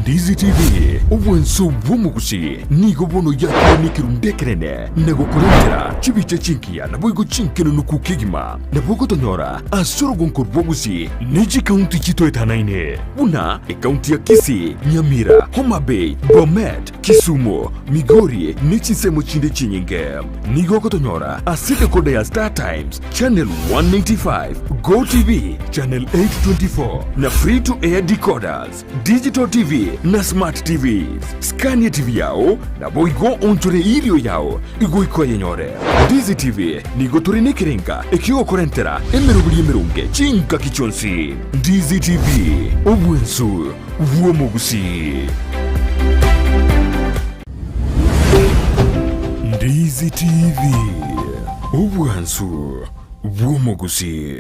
Ndizi TV, obwanso bw'omogusi nigo bono yakire nekerundu ekenene na gokorentera chibicha chingiya naboigo chinkenenuku kegima. Nabo ogotonyora ase orogonko rw'obosie ne chikaunti chitoetanaine buna ekaunti ya Kisii, Nyamira, Homa Bay, Bomet, Kisumu, Migori ne chinsemo chinde chinyinge. Nigo ogotonyora ase decoder ya Star Times, Channel 195, Go TV, Channel 824 na Free to Air decoders, Digital TV. na Smart TVs. Scan etibi yao, naboigo onchore erio yao igoika oyenyore. Ndizi TV nigo tore nekerenga ekiogokorentera emeroberi emeronge chingaki chionsi. Ndizi TV, obwensu bw'omogusii. Ndizi TV, obwansu bw'omogusii.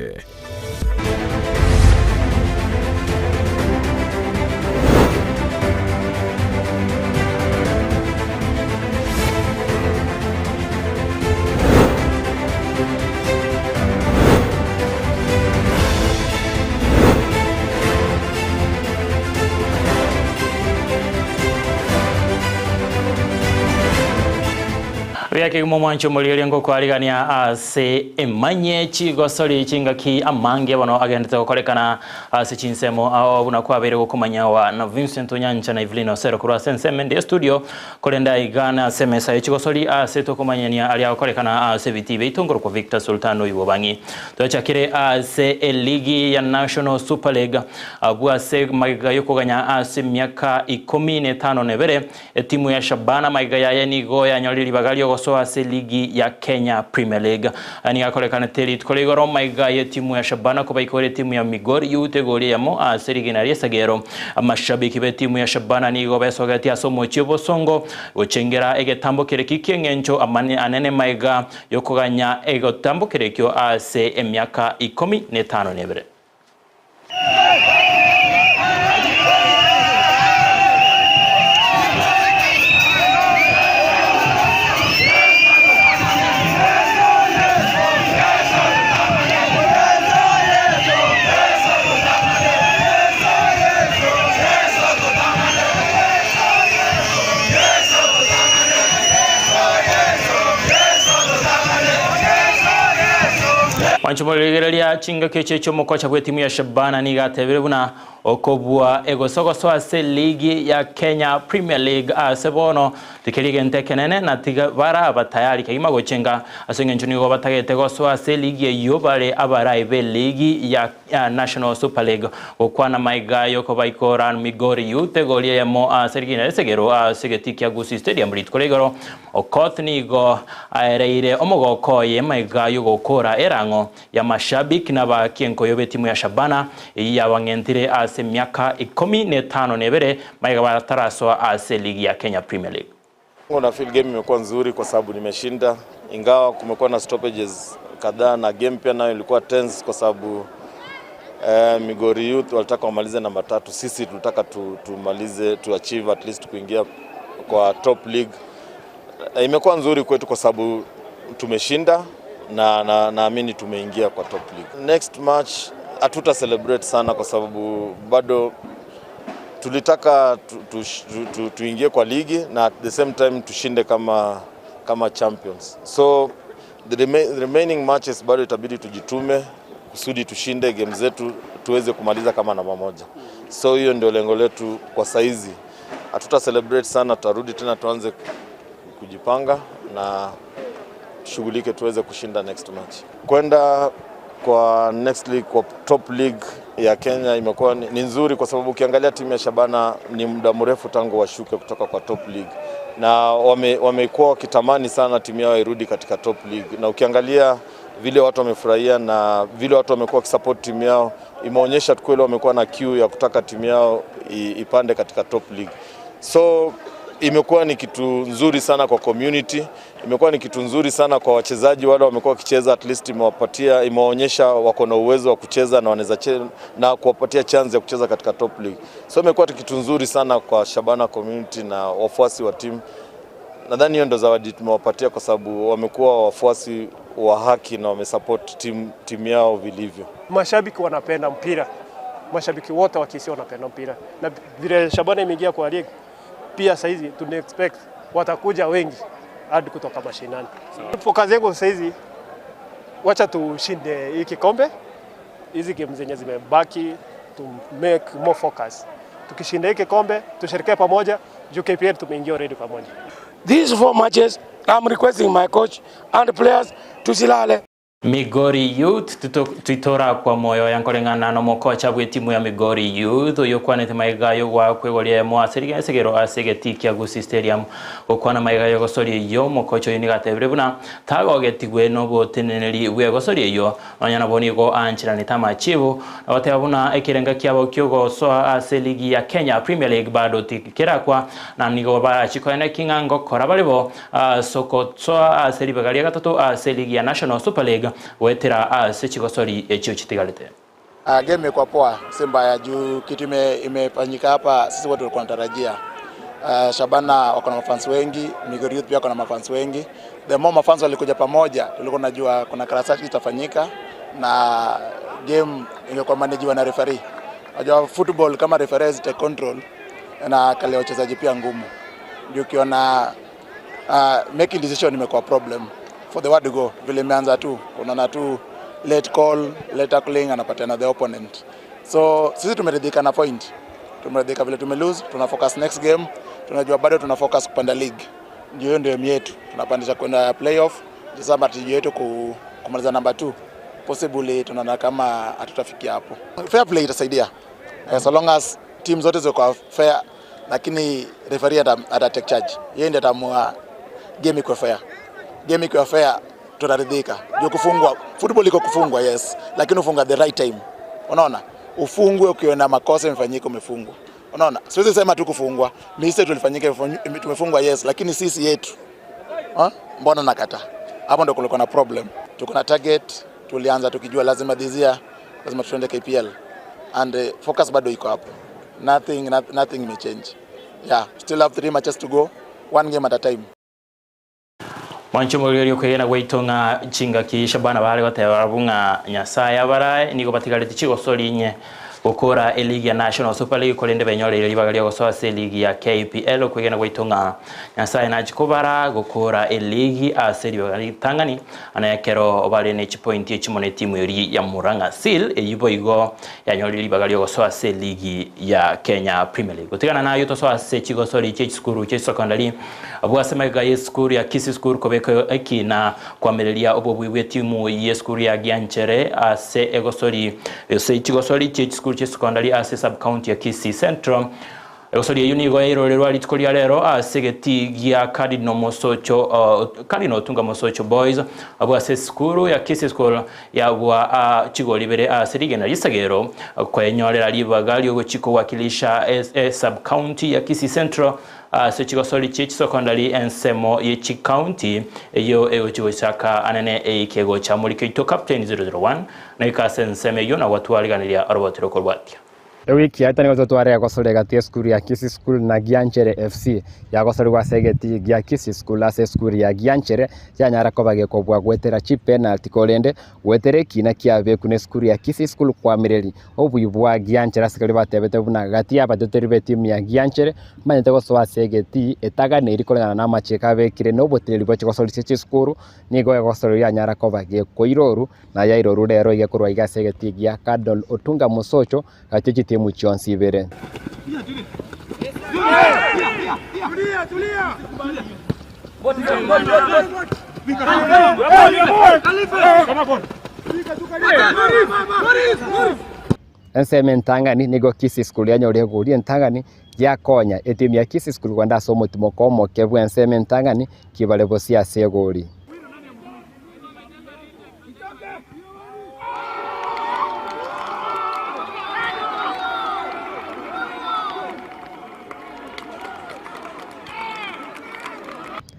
Buya kegima omwancho omorigereria ngokwarigania ase emanye chigosori chingaki amange bono agenderete gokorekana ase chinsemo ao buna kwabeire gokomanyawa na Vincent Onyancha na Evelyn Osero korwa ase ensemo ende ya studio korende aiga nase emesa ye chigosori ase tokomanyania aria agokorekana ase ebitii biaito nkorokwa Victor Sultan Oibo Bang'i Twachakire ase eligi ya National Super League abwo ase magega yokoganya ase emiaka ikomi na etano na ebere, etimu ya Shabana magega yaye nigo yanyorire ribaga riogosoa ase eligi ya Kenya Premier League. Aya nigo akorekanete rituko ria igoro magega yetimu ya Shabana kobaikora etimu ya Migori Youth egori eyemo ase rigena ri'esagero. Amashabiki b'etimu ya Shabana nigo besogetie ase omochie o Bosongo gochengera egetambo kereki ki'eng'encho anene magega Yokoganya egetambo kerekio ase emiaka ikomi na etano na ebere. Mwanche morigereria chingaki echi chi'omokocha bw'etimu ya Shabana nigo atebire buna okobua egosogoso ase ligi ya Kenya Premier League ase bono tikeri egento ekenene na tiga baraba tayari kegima gochenga ase engencho nigo batagete gosoa ase ligi eyio bare abarai be ligi ya National Super League. Gokwana maiga y'okobaikora Migori Youth egori eyemo ase rigina ri'esegero ase egetii kia Gusii Stadium rituko ria igoro. Okoth nigo aereire omogoko oye maiga y'ogokora erang'o y'amashabik n'abakienkoyo b'etimu ya Shabana eyio yabang'entire ase emiaka ikomi na etano na ebere maiga batarasoa ase eligi ya Kenya Premier League. Na feel game imekuwa nzuri kwa sababu nimeshinda, ingawa kumekuwa na stoppages kadhaa na game pia nayo ilikuwa tense kwa sababu eh, Migori Youth walitaka wamalize namba tatu, sisi tulitaka tu, tumalize tu achieve at least kuingia kwa top league. Eh, imekuwa nzuri kwetu kwa sababu tumeshinda na naamini na tumeingia kwa top league. Next match hatuta celebrate sana kwa sababu bado tulitaka tuingie tu, tu, tu kwa ligi na at the same time tushinde kama, kama champions. So the remaining matches bado itabidi tujitume kusudi tushinde game zetu tuweze kumaliza kama namba moja. So hiyo ndio lengo letu kwa saizi. Hatuta celebrate sana, tutarudi tena tuanze kujipanga na tushughulike tuweze kushinda next match. Kwenda kwa next league, kwa top league ya Kenya imekuwa ni nzuri kwa sababu ukiangalia timu ya Shabana ni muda mrefu tangu washuke kutoka kwa top league, na wamekuwa wakitamani sana timu yao irudi katika top league, na ukiangalia vile watu wamefurahia na vile watu wamekuwa wakisupport timu yao imeonyesha kweli wamekuwa na kiu ya kutaka timu yao ipande katika top league. So imekuwa ni kitu nzuri sana kwa community, imekuwa ni kitu nzuri sana kwa wachezaji wale wamekuwa wakicheza, at least imewapatia, imewaonyesha wako na uwezo wa kucheza na wanaweza na kuwapatia chance ya kucheza katika top league. So imekuwa kitu nzuri sana kwa Shabana community na wafuasi wa timu. Nadhani hiyo ndo zawadi tumewapatia kwa sababu wamekuwa wafuasi wa haki na wamesupport timu yao vilivyo. Mashabiki wanapenda mpira, mashabiki wote wa Kisii wanapenda mpira, na vile Shabana imeingia kwa league pia saizi tuna expect watakuja wengi hadi kutoka mashinani. Focus yangu saizi, wacha tushinde hii kikombe, hizi game zenye zimebaki to make more focus. Tukishinda hii kikombe tusherekee pamoja, juu KPL tumeingia already pamoja. These 4 matches I'm requesting my coach and players tusilale. Migori Youth titorakwa moyo oya nkoreng'ana nomokocha bw'etimu ya Migori Youth oyio okwanete magega y'ogoakwa igoro emo ase rigesegero ase egetii kia Gusii Stadium. Gokwana magega y'ogosoria eyio, omokocha oyio nigo atebire buna tagogetigwe noboteneneri bw'egosoria eyio nonya nabo nigo aancheranete amachibu na goteba buna ekerenga kiabo kiogosoa ase eligi ya Kenya Premier League bado tikerakwa na nigo barachie koeneki ng'a ngokora bare bo Ase ogosoa ase ribaga ria gatato ase eligi ya National Super League goetera ase chigosori echio chitigarete. Game imekuwa poa, si mbaya juu kitu ime, imefanyika hapa sisi wote tulikuwa tunatarajia. Shabana wako na mafans wengi, Migori Youth pia wako na mafans wengi. The more mafans walikuja pamoja, tulikuwa tunajua kuna karasaki itafanyika na game ingekuwa managiwa na referee. Unajua football kama referee take control na kale wachezaji pia ngumu. Ndio ukiona making decision imekuwa problem for the word go vile imeanza tu unaona tu late call late tackling anapatiana the opponent so sisi tumeridhika na point tumeridhika vile tume lose tuna focus next game tunajua bado tuna focus kupanda league ndio hiyo ndio aim yetu tunapandisha kwenda playoff sasa matarajio yetu ku, kumaliza namba 2 possibly tunaona kama hatutafikia hapo fair play itasaidia so long as team zote ziko fair lakini referee ata, ata take charge yeye ndiye ataamua game iko fair game iko fair tutaridhika juu kufungwa football iko kufungwa yes lakini ufunga the right time unaona ufungwe ukiona makosa imefanyika umefungwa unaona siwezi sema tu kufungwa mistake tulifanyika tumefungwa yes lakini sisi yetu ha? mbona nakata hapo ndo kulikuwa na problem tuko na target tulianza tukijua lazima this year lazima tuende KPL and focus bado iko hapo nothing nothing may change yeah still have three matches to go one game at a time Mwancho omorweri okwegena gwaito ng'a chingaki Shabana bare goteba barabwo ng'a Nyasae abarae nigo batigareti chigosori inye gokora eligi ya National Super League korende benyoreire ribaga riogosoa ase eligi ya KPL okwegena gwaito ng'a Nyasae nachi kobara gokora eligi ase ribaga ritang'ani na ekero bare ne chipointi echimo ne etimu eria ya Murang'a Seal eyio boigo yanyorire ribaga riogosoa ase eligi ya Kenya Premier League. Gotigana nayio tosoa ase chigosori chie chisukuru chie chisokondari abwo ase magega y'esukuru ya Kisii School kobeka ekina koamereria obobui bw'etimu y'esukuru ya Gianchere ase egosori ase chigosori chie chisukuru chie chisokondari ase sub county ya Kisii Central. Egosori eyio nigo yairorerwa rituko ria rero ase egetii gia Cardinal Mosocho, Cardinal Otunga Mosocho Boys abwo ase esukuru ya Kisii School yabua chigori ibere ase rigena risagero kwenyorera ribaga riogochia kowakilisha e sub county ya Kisii Central ase chigosori chie chisokondari ensemo ye chicounty eyio egochia gochaka anene eike gocha morikio oito Captain 001 naika ase ensemo eyio na gwatwariganiria oroboti rokorwatia. Ewiki yaetire nigo totware egosori egati y'esukuru ya Kisii School na Gianchere FC yagosorigwa ase egetii gia Kisii School ase esukuru ya Gianchere yanyara koba gekobua goetera chipenalty korende goetera ekina kiabekwa nesukuru ya Kisii School koamereri obuya bwa Gianchere ase keria batebete buna gati y'abateteri b'etimu ya Gianchere mbanyete gosoa ase egetii etaganeri koreng'ana na amachiiko abekire na obotireri bwa chigosori chia chisukuru nigo egosori yanyara koba gekoiroru na yairoru rero iga korwa iga ase egetii gia Cardinal Otunga Mosocho gati chitimu chionsi ibere. Ensemo entang'ani nigo Kisii School yanyorire egori entang'ani yakonya etimu ya Kisii School kogenda ase omotimoko omoke bw'ensemo entang'ani kibare bosio ase egori.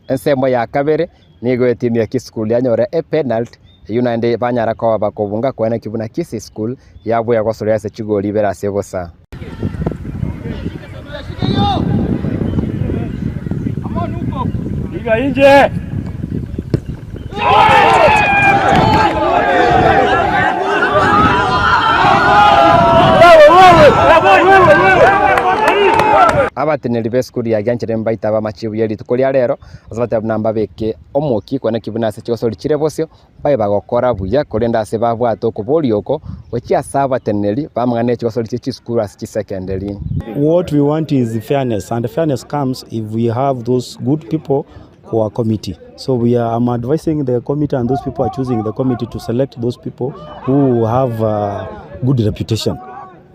Ensemo ya kabere nigo etimu ya Kisii School yanyora epenalty eyio naende banyara koba bakobunga koeneki buna Kisii School yabuya gosoria ase chigori ibere ase bosa. Abateneneri b'esukuru ya Gianchere mbaite abamachibu ye rituko ria rero, ase bateba buna mbabeke omokia kwane buna ase chigosori chire bosio, Mbabe bagokora buya, korende ase babwate okoboria oko gochia ase abateneneri b'amang'ana e chigosori chie chisukuru ase chisekenderi. What we want is fairness and fairness comes if we have those good people kwa committee. So we are, I'm advising the committee and those people are choosing the committee to select those people who have uh, good reputation.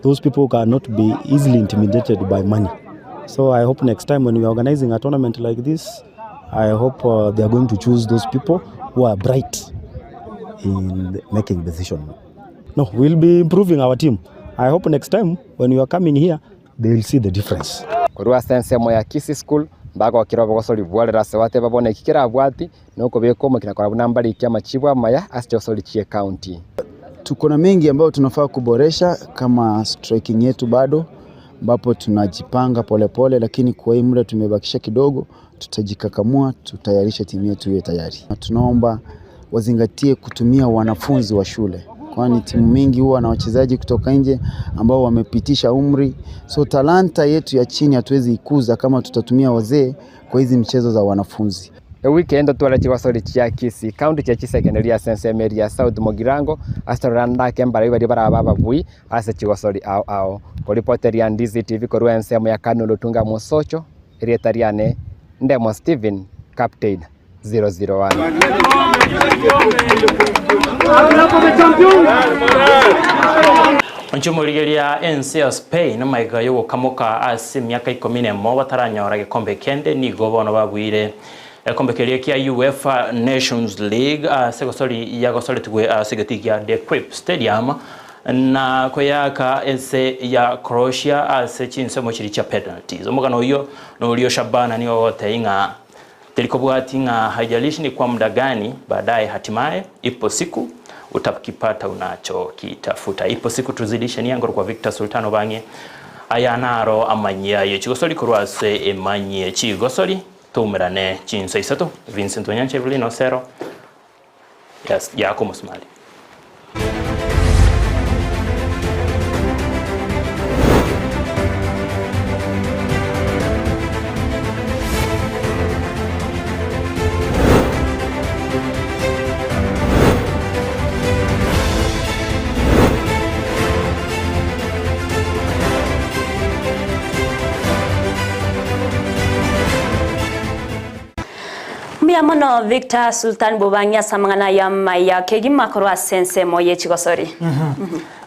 Those people cannot be easily intimidated by money. So I hope next time when we are organizing a tournament like this, I hope uh, they are going to choose those people who are bright in making decision. No, we'll be improving our team. I hope next time when you are coming here, they will see the difference. Korwa ase ensemo ya Kisii School, mbagokire obogosori bwarera ase gwateba bono eki kerabwati nokobeka omokia na korora buna mbarikie amachibu amaya ase chigosori chi'ecounty. Tuko na mengi ambayo tunafaa kuboresha kama striking yetu bado ambapo tunajipanga polepole, lakini kwa hii muda tumebakisha kidogo, tutajikakamua, tutayarishe timu yetu iwe tayari. Tunaomba wazingatie kutumia wanafunzi wa shule, kwani timu mingi huwa na wachezaji kutoka nje ambao wamepitisha umri, so talanta yetu ya chini hatuwezi ikuza kama tutatumia wazee kwa hizi mchezo za wanafunzi. Ewiki eye ntotware chigosori chia Kisii County chia chisekendari ase ensemo eria ya South Mugirango ase torore ndake mbarabwo baria barabe ababui ase chigosori ao ao. Koripoteria Ndizi TV korwa ensemo ya Kanu Lutunga Mosocho, erieta riane Ndemo Stephen, Captain 001. Inche omorigereria ense ya Spain amaiga y'ogokamoka ase emiaka ikomi nemo bataranyora gekombe kende nigo bono babuire egekombe keria kia UEFA Nations League ase gosori yagosoretigwe ase egetii gia The Quip Stadium na koyaka ense ya Croatia ase chinsemo chiria chia penalties. Omogano oyio noria o Shabana nigo ogotebia ng'a Teri kobwatia ng'a haijalishi ni kwa muda gani, baadaye hatimaye ipo siku utakipata unachokitafuta. Ipo siku tuzidishe niangoro kwa Victor Sultan obang'e aya naro amanyia ye chigosori korwa ase emanyie chigosori toumerane chinsa isato Vincent Onyancha Evelyn Osero yes, yako Musumali. Mbuya mono Victor Sultan Bobangi ase amang'ana aya amaya kegima korwa ase ensemo ye chigosori.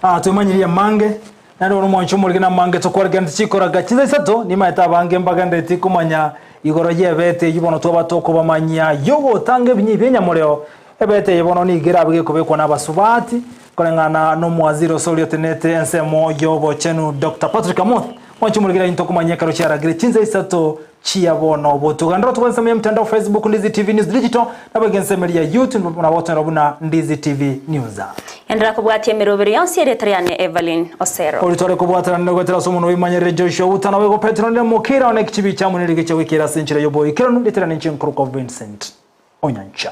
Ah, twemanyirie amange, naende bono omwancho omorige namange tokwarekanete chikoraga chinsa isato, nimaete abange mbagendereti komanya igoro y'ebete eyio bono twaba tokobamanyia y'ogotanga ebinyi bi'enyamoreo. Ebete eye bono nigo erabe gekobekwa nabasubati, koreng'ana nomowaziri ose oria otenenete ensemo y'obochenu Doctor Patrick Amoth. Mwanche omorige naintwe tokomanya ekero chiaragire chinsa isato Chia bono botuga ndoro tobwate ensemo ya mtandao Facebook Ndizi TV News Digital naboigo ensemo eria ya YouTube nabo otonera buna Ndizi TV News. Enderera kobwatia emerobero yonsi erieta riane Evelyn Osero. Oria tware kobwatana nogwetera ase omonwa oimanyerere Joshua Uta naboigo Petero nere mokera one ekichibi chiamo nerigecha goikera ase enchera y'oboikeranu rietera ninche nkorokwa Vincent Onyancha.